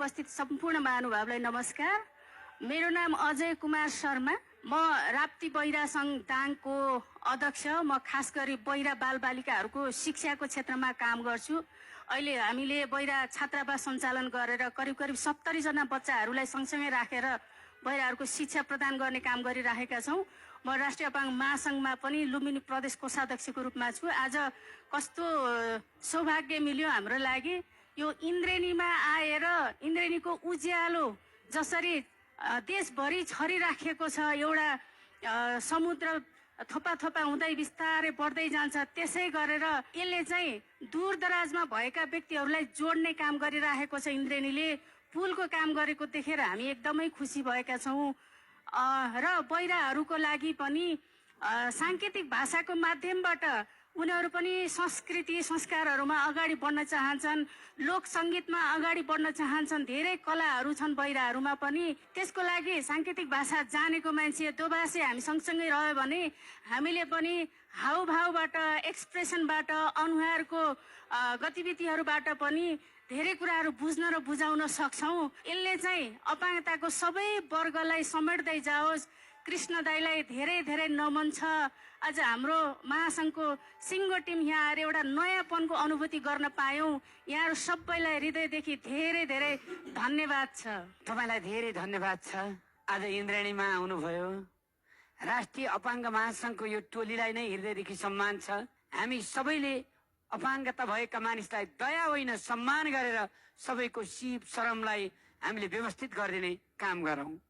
उपस्थित सम्पूर्ण महानुभावलाई नमस्कार। मेरो नाम अजय कुमार शर्मा। म राप्ती बहिरा सङ्घ दाङको अध्यक्ष। म खास गरी बहिरा बालबालिकाहरूको शिक्षाको क्षेत्रमा काम गर्छु। अहिले हामीले बहिरा छात्रावास सञ्चालन गरेर करिब 70 जना बच्चाहरूलाई सँगसँगै राखेर बहिराहरूको शिक्षा प्रदान गर्ने काम गरिराखेका छौँ। म राष्ट्रिय अपाङ्ग महासङ्घमा पनि लुम्बिनी प्रदेश कोषाध्यक्षको रूपमा छु। आज कस्तो सौभाग्य मिल्यो हाम्रो लागि। यो इन्द्रेणीमा आएर इन्द्रेणीको उज्यालो जसरी देशभरि छरिराखेको छ, एउटा समुद्र थोपा थोपा हुँदै बिस्तारै बढ्दै जान्छ, त्यसै गरेर यसले चाहिँ दूरदराजमा भएका व्यक्तिहरूलाई जोड्ने काम गरिराखेको छ। इन्द्रेणीले पुलको काम गरेको देखेर हामी एकदमै खुसी भएका छौँ। र बहिराहरूको लागि पनि साङ्केतिक भाषाको माध्यमबाट उनीहरू पनि संस्कृति संस्कारहरूमा अगाडि बढ्न चाहन्छन्, लोक सङ्गीतमा अगाडि बढ्न चाहन्छन्। धेरै कलाहरू छन् बहिराहरूमा पनि। त्यसको लागि साङ्केतिक भाषा जानेको मान्छे दोभाषी हामी सँगसँगै रह्यो भने हामीले पनि हाउभाउबाट, एक्सप्रेसनबाट, अनुहारको गतिविधिहरूबाट पनि धेरै कुराहरू बुझ्न र बुझाउन सक्छौँ। यसले चाहिँ अपाङ्गताको सबै वर्गलाई समेट्दै जाओस्। कृष्ण दाईलाई धेरै धेरै नमन छ। आज हाम्रो महासङ्घको सिङ्गो टिम यहाँ आएर एउटा नयाँपनको अनुभूति गर्न पायौँ। यहाँहरू सबैलाई हृदयदेखि धेरै धेरै धन्यवाद छ। तपाईँलाई धेरै धन्यवाद छ। आज इन्द्रेणीमा आउनुभयो। राष्ट्रिय अपाङ्ग महासङ्घको यो टोलीलाई नै हृदयदेखि सम्मान छ। हामी सबैले अपाङ्गता भएका मानिसलाई दया होइन सम्मान गरेर सबैको सिप शरमलाई हामीले व्यवस्थित गरिदिने काम गरौँ।